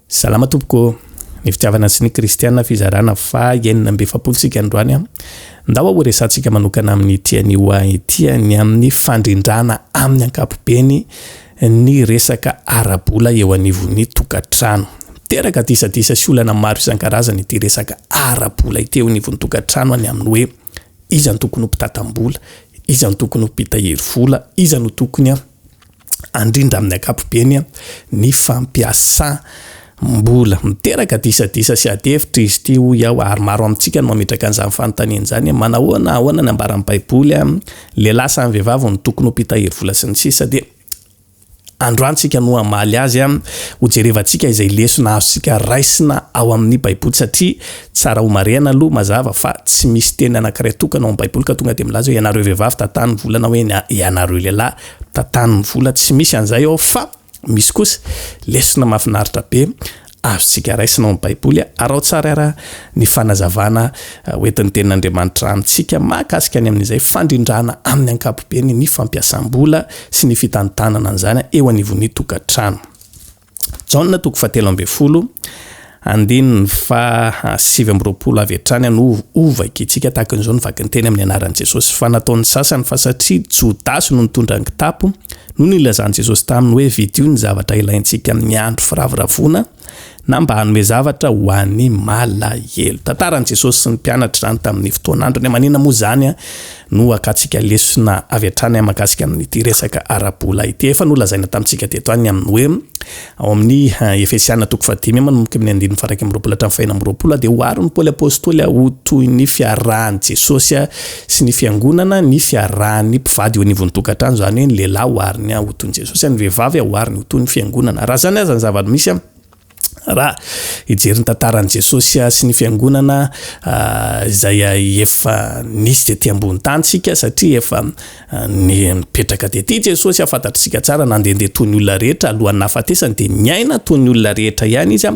Salama tompoko ô! Ny fitiavana sy ny kristiana fizarana faha 46 tsika androany an! Ndao ho resahantsika manokana amin'ity anio ity ny amin'ny fandrindrana amin'ny ankapobeny ny resaka ara-bola eo anivon'ny tokantrano. Miteraka disadisa sy olana maro isan-karazany ity resaka ara-bola ity eo anivon'ny tokantrano ny amin'ny hoe iza no tokony ho mpitantam-bola, iza no tokony ho mpitahiry vola, iza no tokony handrindra amin'ny ankapobeny ny fampiasam-bola. Miteraka disadisa sy adihevitra izy ity hoy aho ary maro amintsika no mametraka an'izany fanontaniana izany hoe manahoana, ahoana ny ambaran'ny baiboly, lehilahy sa ny vehivavy no tokony ho mpitahiry vola sy ny sisa dia androany tsika no hamaly azy, hojerevantsika izay lesona azontsika raisina ao amin'ny baiboly satria tsara ho marihana aloha mazava fa tsy misy teny anankiray tokana ao amin'ny baiboly ka tonga dia milaza hoe ianareo vehivavy tantano ny vola na hoe ianareo lehilahy tantano ny vola, tsy misy an'izay ao fa misy kosa lesona mahafinaritra be azontsika raisina ao amin'ny baiboly. Araho tsara ara ny fanazavana hoentin'ny tenin'Andriamanitra amintsika mahakasika ny amin'izay fandrindrana amin'ny ankapobeny ny fampiasam-bola sy ny fitantanana an'izany eo anivon'ny tokantrano. Jaona toko fahatelo ambin'ny folo andininy faha-29 avy hatrany no hovakintsika tahaka an'izao ny vakinteny amin'ny anaran'i Jesosy. Fa nataon'ny sasany fa satria Jodasy no nitondra ny kitapo no nilazan'i Jesosy taminy hoe vidio ny zavatra ilaintsika amin'ny andro firavoravoana na mba hanome zavatra ho an'ny malahelo. Tantaran'i Jesosy sy ny mpianatra izany tamin'ny fotoan'androny. Maninona moa izany no hakantsika lesona avy hatrany mahakasika amin'ity resaka ara-bola ity? Efa nolazaina tamintsika teto any amin'ny hoe ao amin'ny Efesiana toko fahadimy manomboka amin'ny andininy faha-21 hatramin'ny faha-26 dia oharin'i Paoly Apostoly ho toy ny fiarahan'i Jesosy sy ny fiangonana ny fiarahan'ny mpivady eo anivon'ny tokantrano, izany hoe ny lehilahy ohariny ho toy ny Jesosy, ny vehivavy ohariny ho toy ny fiangonana. Raha izany aza ny zava-misy, raha hijery ny tantaran'i Jesosy sy ny fiangonana izay efa nisy tety ambony tany isika, satria efa nipetraka tety Jesosy, fantatr'isika tsara, nandehandeha toy ny olona rehetra alohan'ny nahafatesany dia niaina toy ny olona rehetra ihany izy.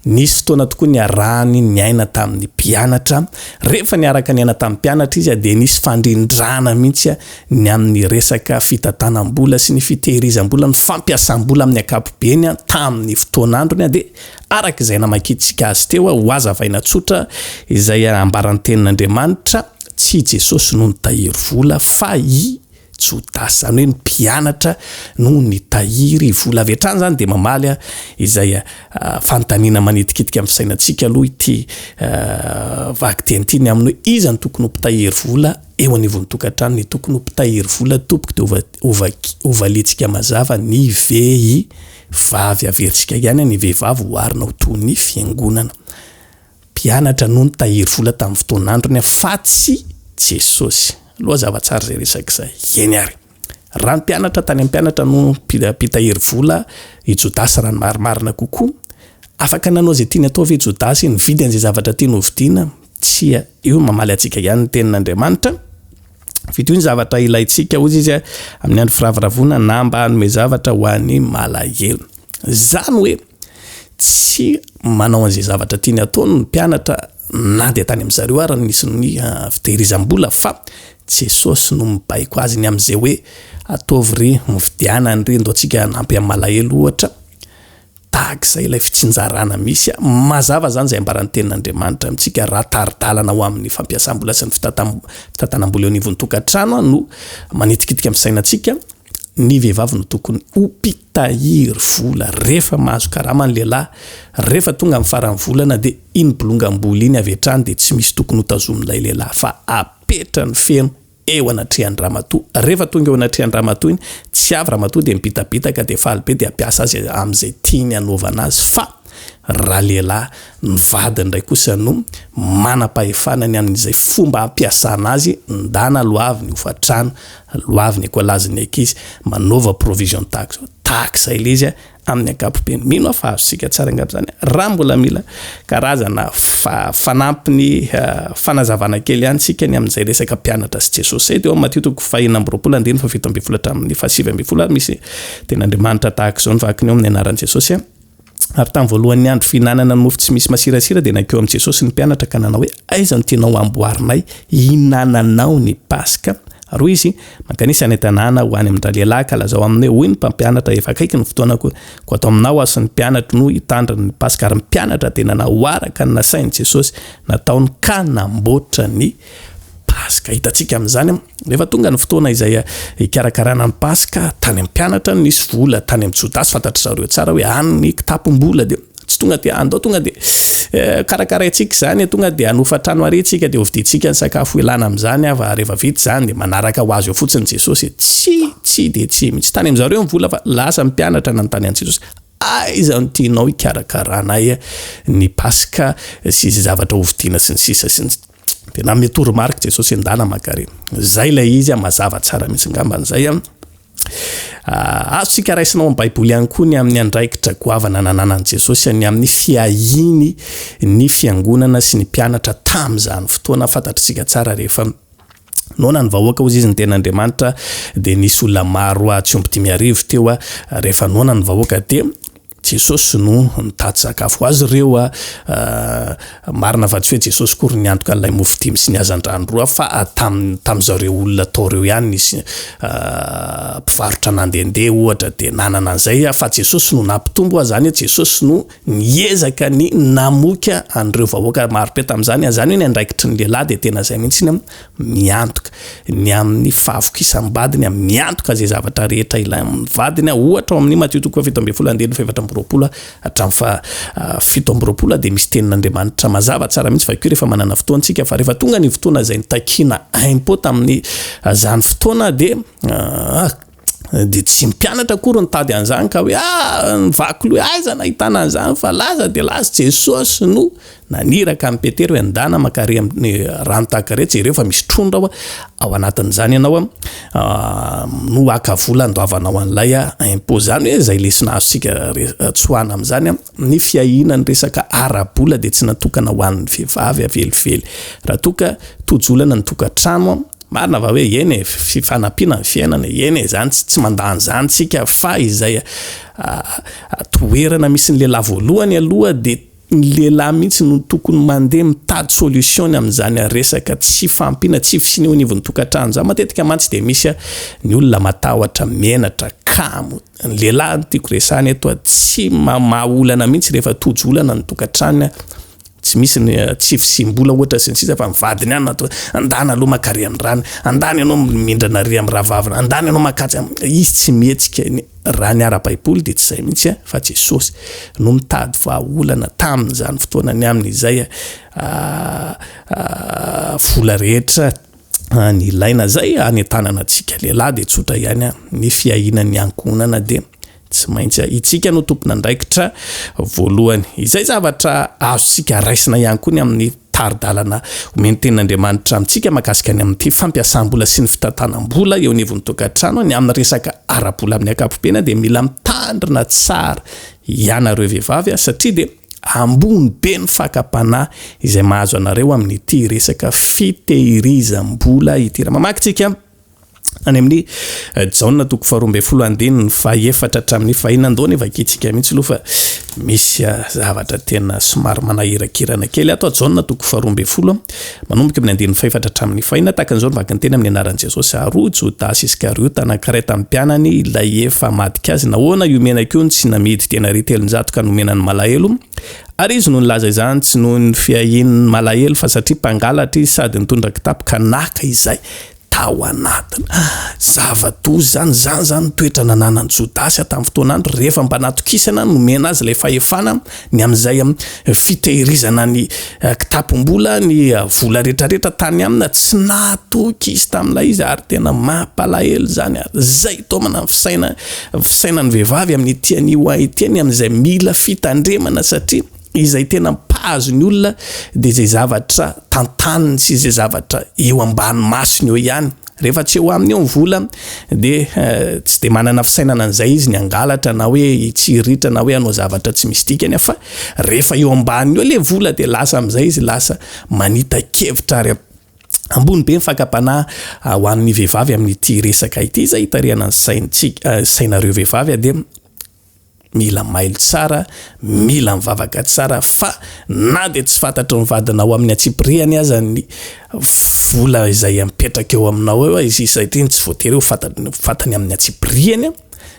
Nisy fotoana tokoa niarahany niaina tamin'ny mpianatra. Rehefa niaraka niaina tamin'ny mpianatra izy dia nisy fandrindrana mihitsy ny amin'ny resaka fitantanam-bola sy ny fitehirizam-bola, ny fampiasam-bola amin'ny ankapobeny tamin'ny fotoan'androny. Dia araka izay namakiantsika azy teo, ho hazavaina tsotra izay ambaran'ny tenin'Andriamanitra, tsy i Jesosy no nitahiry vola fa i Jodasy, izany hoe ny mpianatra no nitahiry vola. Avy hatrany izany dia mamaly izay fanontaniana manitikitika amin'ny fisainantsika aloha ity vakiteny ity, ny amin'ny hoe iza no tokony ho mpitahiry vola eo anivon'ny tokantrano. Ny tokony ho mpitahiry vola tompoko dia hovaliantsika mazava ny vehivavy. Averintsika ihany ny vehivavy oharina ho toy ny fiangonana. Mpianatra no nitahiry vola tamin'ny fotoan'androny fa tsy Jesosy. Aloha hazava tsara izay resaka izay. Eny ary. Raha ny mpianatra tany amin'ny mpianatra no mpitahiry vola, i Jodasy raha ny marimarina kokoa. Afaka nanao izay tiany atao ve Jodasy, nividy an'izay zavatra tiany hovidiana? Tsia. Io mamaly antsika ihany ny tenin'Andriamanitra. Vidio ny zavatra ilaintsika, hoy izy, amin'ny andro firavoravoana na mba hanome zavatra ho an'ny malahelo. Izany hoe tsy manao an'izay zavatra tiany atao ny mpianatra na dia tany amin-dry zareo ary nisy ny fitehirizam-bola fa Jesosy no mibaiko azy ny amin'izay hoe ataovy ry, mividiana an'ry, ndao tsika hanampy amin'ny malahelo ohatra. Tahaka izay ilay fitsinjarana misy. Mazava izany izay ambaran'ny tenin'Andriamanitra amintsika raha tari-dalana ho amin'ny fampiasam-bola sy ny fitantanam-bola eo anivon'ny tokantrano no manitikitika amin'ny fisainantsika. Ny vehivavy no tokony ho mpitahiry vola. Rehefa mahazo karama ny lehilahy, rehefa tonga amin'ny faran'ny volana dia iny bolongam-bola iny avy hatrany dia tsy misy tokony hotazomin'ilay lehilahy fa apetrany feno eo anatrehan-dramatoa. Rehefa tonga eo anatrehan-dramatoa iny, tsy avy ramatoa dia mibitabitaka dia faly be dia hampiasa azy amin'izay tiany hanaovana azy fa raha lehilahy, ny vadiny indray kosa no manam-pahefana ny amin'izay fomba hampiasana azy, ndana aloavy ny hofantrano, aloavy ny ekolazin'ny ankizy, manaova provision tahaka izao, tahaka izay ilay izy amin'ny ankapobeny. Mino aho fa azontsika tsara angamba izany. Raha mbola mila karazana fanampiny fanazavana kely ihany isika ny amin'izay resaka mpianatra sy Jesosy izay, dia ao amin'ny Matio toko faha-26 andininy faha-17 hatramin'ny faha-19 ary misy tenin'Andriamanitra tahaka izao ny vakiny ao amin'ny anaran'i Jesosy. Ary tamin'ny voalohan'ny andro fihinanana ny mofo tsy misy masirasira dia nankeo amin'i Jesosy ny mpianatra ka nanao hoe, Aiza no tianao hamboarinay hihinananao ny Paska? Ary hoy izy, Mankanisa any an-tanàna ho any amin-dralehilahy ka lazao aminy hoe, 'Hoy ny Mpampianatra, Efa akaiky ny fotoanako, koa ato aminao aho sy ny mpianatro no hitandrina ny Paska. Ary ny mpianatra dia nanao araka ny nasain'i Jesosy nataony ka namboatra ny Paska. Hitantsika amin'izany, rehefa tonga ny fotoana izay hikarakarana ny Paska, tany amin'ny mpianatra no nisy vola, tany amin'i Jodasy fantatry zareo tsara hoe any ny kitapom-bola, dia tsy tonga dia andao tonga dia eh, karakaraintsika izany, tonga dia hanofa trano ary tsika dia hovidintsika ny sakafo ilana amin'izany fa rehefa vita izany dia manaraka ho azy eo fotsiny Jesosy. Tsy, tsy dia tsy mihitsy. Tany amin'zareo ny vola fa lasa ny mpianatra nanontany an'i Jesosy. Aiza no tianao hikarakaranay ny Paska sy izay zavatra hovidiana sy ny sisa sy ny Dia nanome toromarika Jesosy endana mankarena. Zay ilay izy a, mazava tsara mihitsy ngambany zay a. Ah, azontsika raisina ao amin'ny Baiboly ihany koa ny amin'ny andraikitra goavana nananan'i Jesosy ny amin'ny fiahiany ny fiangonana sy ny mpianatra tamin'izany fotoana. Fantatritsika tsara rehefa noana ny vahoaka hozy izy ny tenin'Andriamanitra dia nisy olona maro tsy omby 5000 teo. Rehefa noana ny vahoaka dia Jesosy no nitady sakafo ho azy ireo a. Marina fa tsy hoe Jesosy akory niantoka an'ilay mofo dimy sy ny hazandrano roa fa tam tamin'izareo olona tao ireo ihany nisy mpivarotra nandehandeha ohatra dia nanana an'izay fa Jesosy no nampitombo izany hoe Jesosy no niezaka ny namoky an'ireo vahoaka marobe tamin'izany, izany hoe ny andraikitry ny lehilahy dia tena izay mihitsy miantoka ny amin'ny fahavokisam-badiny, miantoka izay zavatra rehetra ilain'ny vadiny. Ohatra ao amin'ny Matio toko faha-17 andininy faha-24 hatramin'ny faha-27 dia misy tenin'Andriamanitra mazava tsara mihitsy vakio rehefa manana fotoana isika fa rehefa tonga ny fotoana izay nitakiana impôt tamin'izany fotoana dia Dia tsy mpianatra akory nitady an'izany ka hoe ah nivaky loha aiza nahitana an'izany fa laza dia laza Jesosy no naniraka an'i Petera hoe andana makare amin'ny rano tahaka ireny jereo fa misy trondro ao ao anatin'izany ianao no haka vola andoavanao an'ilay impôt izany hoe izay lesona azontsika tsoahana amin'izany ny fiahiana ny resaka ara-bola dia tsy natokana ho an'ny vehivavy velively raha toa ka tojo olana ny tokantrano Marina va hoe eny e, fifanampiana ny fiainana, eny e, zany tsy mandà an'izany tsika fa izay toerana misy ny lehilahy voalohany aloha dia ny lehilahy mihitsy no tokony mandeha mitady solution ny amin'izany resaka tsy fahampiana, tsy fisiana eo anivon'ny tokantrano izany. Matetika mantsy dia misy ny olona matahotra, menatra, kamo, ny lehilahy no tiako resahana eto, tsy mamaha olana mihitsy rehefa tojo olana ny tokantrano. Tsy misy ny tsy fisiam-bola ohatra sy ny sisa fa ny vadiny ihany no atao hoe andana aloha maka ary amin'ny rany, andana ianao mindrana ary amin'ny rahavaviny, andana ianao makatsy amin'ny, izy tsy mihetsika ny, raha ny ara-baiboly dia tsy izay mihitsy fa Jesosy no mitady vahaolana tamin'izany fotoana ny amin'izay vola rehetra ny ilaina izay hanentanana antsika lehilahy dia tsotra ihany ny fiahiana ny ankohonana dia Tsy maintsy itsika no tompon'andraikitra voalohany. Izay zavatra azontsika raisina ihany koa ny amin'ny tari-dalana omen'ny Tenin'Andriamanitra amintsika mahakasika ny amin'ity fampiasam-bola sy ny fitantanam-bola eo anivon'ny tokantrano. Ny amin'ny resaka ara-bola amin'ny ankapobeny dia mila mitandrina tsara ianareo vehivavy satria dia ambony be ny fakam-panahy izay mahazo anareo amin'ity resaka fitehirizam-bola ity. Raha mamaky tsika. Any amin'ny Jaona toko faharoa ambin'ny folo andininy fahaefatra hatramin'ny fahina andao ny vakintsika mihitsy aloha fa misy zavatra tena somary manahirakirana kely ato. Jaona toko faharoa ambin'ny folo manomboka amin'ny andininy fahefatra hatramin'ny fahina tahaka an'izao ny vaky ny teny amin'ny anaran'i Jesosy. Ary hoy Jodasy Iskariota anankiray tamin'ny mpianany ilay efa hamadika azy, nahoana io menaka io no tsy namidy denaria 300 ka nomena ny malahelo? Ary izy no nilaza izany tsy noho ny fiahian'ny malahelo fa satria mpangalatra izy sady nitondra kitapo ka naka izay tao anatiny. Zava-doza izany, izany izany ny toetra nananan'i Jodasy tamin'ny fotoan'andro, rehefa mba natokisana, nomena azy ilay fahefana ny amin'izay fitehirizana ny kitapom-bola, ny vola rehetrarehetra tany aminy, tsy nahatoky izy tamin'ilay izy ary tena mampalahelo izany ary izay taomana ny fisaina, fisainan'ny vehivavy amin'ity anio ity ny amin'izay mila fitandremana satria Izay tena mpahazo ny olona dia izay zavatra tantaniny sy izay zavatra eo ambany masony eo ihany. Rehefa tsy eo aminy eo ny vola dia tsy dia manana fisainana an'izay izy ny hangalatra na hoe hitsiriritra na hoe hanao zavatra tsy misy dikany fa rehefa eo ambaniny eo ilay vola dia lasa amin'izay izy lasa manita-kevitra ary ambony be ny fakam-panahy ho an'ny vehivavy amin'ity resaka ity izay hitarihana ny saintsika sainareo vehivavy dia. Mila mailo tsara, mila mivavaka tsara fa na dia tsy fantatry ny vadinao amin'ny antsipirihany aza ny vola izay mipetraka eo aminao eo, izay satria tsy voatery ho fantany fantany amin'ny antsipirihany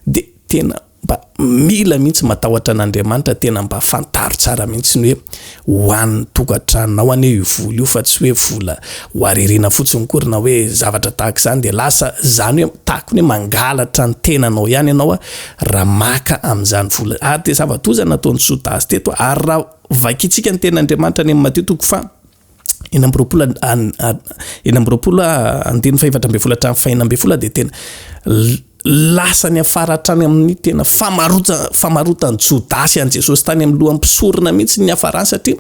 dia tena mba mila mihitsy matahotra an'Andriamanitra, tena mba fantaro tsara mihitsy ny hoe ho an'ny tokantranonao anie io vola io fa tsy hoe vola ho areriana fotsiny akory na hoe zavatra tahaka izany dia lasa izany hoe tahaka ny hoe mangalatra ny tenanao ihany ianao raha maka amin'izany vola ary dia zava-doza nataon'i Jodasy teto ary raha vakintsika ny tenin'Andriamanitra any amin'ny Matio toko faha 26 26 andininy faha 14 hatramin'ny faha 16 dia tena lasa niafara hatrany amin'ny tena famarota famarotan'i Jodasy an'i Jesosy tany amin'ny lohan'ny mpisorona mihitsy ny niafarany satria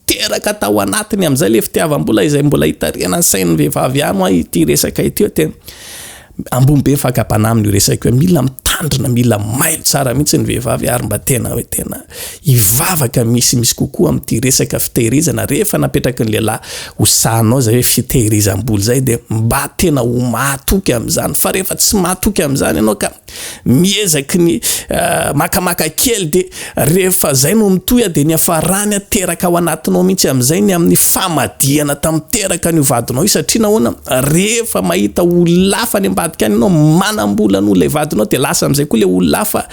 teraka tao anatiny amin'izay ilay fitiavam-bola izay mbola hitarihana ny sain'ny vehivavy ihany hoa ity resaka ity hoe tena ambony be ny fakam-panahy amin'io resaka io mila mitandrina mila mailo tsara mihitsy ny vehivavy ary mba tena hoe tena hivavaka misimisy kokoa amin'ity resaka fitehirizana rehefa napetraky ny lehilahy ho sahanao izay hoe fitehirizam-bola izay dia mba tena ho mahatoky amin'izany fa rehefa tsy mahatoky amin'izany ianao ka miezaky ny makamaka kely dia rehefa izay no mitohy dia ny hafarany teraka ao anatinao mihitsy amin'izay ny amin'ny famadihana tanteraka an'io vadinao io satria nahoana rehefa mahita olona hafa any ambadika any ianao manam-bola noho ilay vadinao dia lasa amin'izay koa ilay olona hafa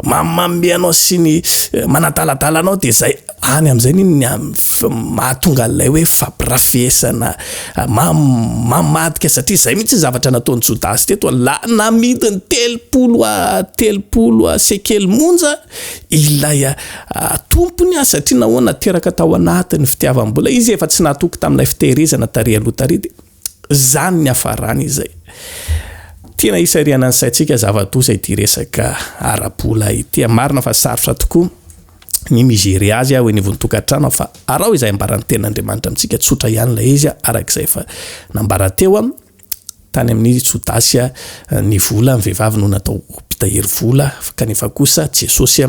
Mamimamy anao sy ny manadaladala anao dia zay any amin'izay ny ny mahatonga an'ilay hoe fampirafesana mamadika satria zay mihitsy ny zavatra nataon'i Jodasy teto la namidiny 30 a 30 a sekely monja ilay tompony a satria nahoana teraka tao anatin'ny fitiavam-bola izy efa tsy nahatoky tamin'ilay fitehirizana tary aloha tary dia Zany niafarany izay. Tiana hisarihana ny saintsika zava-doza ity resaka ara-bola ity. Marina fa sarotra tokoa ny mi-gérer azy eo anivon'ny tokantrano fa araho izay ambaran'ny tenin'Andriamanitra amintsika tsotra ihany ilay izy araka izay efa nambara teo. Tany amin'ny Jodasy ny vola, ny vehivavy no natao ho mpitahiry vola kanefa kosa Jesosy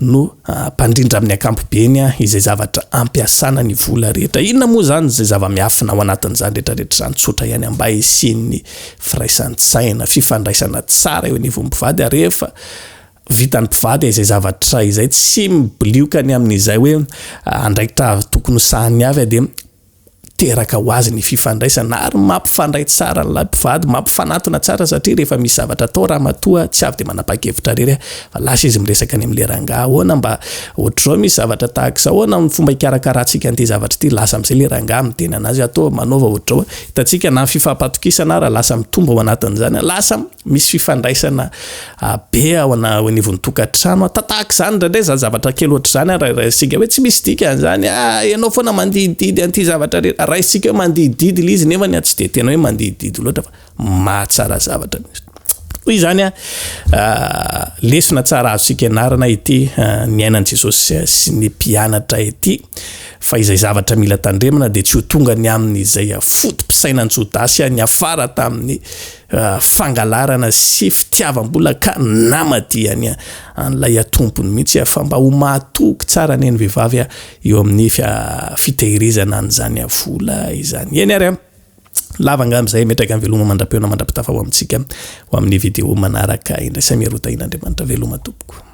no mpandrindra amin'ny ankampobeny izay zavatra ampiasana ny vola rehetra. Inona moa izany izay zava-miafina ao anatin'izany rehetra rehetra izany? Tsotra ihany mba hisian'ny firaisan-tsaina, fifandraisana tsara eo anivon'ny mpivady ary rehefa vitan'ny mpivady izay zavatra izay tsy mibilioka ny amin'izay hoe andraikitra tokony ho sahaniny avy dia teraka ho azy ny fifandraisana ary mampifandray tsara an'ilay mpivady, mampifanatona tsara satria rehefa misy zavatra atao ramatoa tsy avy dia manapa-kevitra irery fa lasa izy miresaka any amin'ilay rangahy, ahoana mba ohatr'izao misy zavatra tahaka izao, ahoana ny fomba hikarakarantsika an'ity zavatra ity, lasa amin'izay ilay rangahy miteny an'azy hoe atao manaova ohatr'izao, hitantsika na ny fifampatokisana ara lasa mitombo ao anatin'izany, lasa Misy fifandraisana be ao anivon'ny tokantrano. Tahaka izany indraindray izany zavatra kely ohatr'izany ary raisintsika hoe tsy misy dikany izany. Ah, ianao foana mandidididy an'ity zavatra re. Raisintsika hoe mandidididy ilay izy nefa tsy dia tena hoe mandidididy loatra fa mahatsara zavatra mihitsy. Hoy izany ah, lesona tsara azontsika ianarana ity niainan'i Jesosy sy ny mpianatra ity fa izay zavatra mila tandremana dia tsy ho tonga ny amin'izay foto-pisainan'i Jodasy niafara tamin'ny fangalarana sy fitiavam-bola ka namadihany an'ilay tompony mihitsy fa mba ho mahatoky tsara anie ny vehivavy eo amin'ny fitehirizana an'izany vola izany. Eny ary lava angamba izay metraka ny veloma mandra-peona mandra-pitafa ho amintsika ho amin'ny video manaraka indray. Samia roa tahian'Andriamanitra veloma tompoko.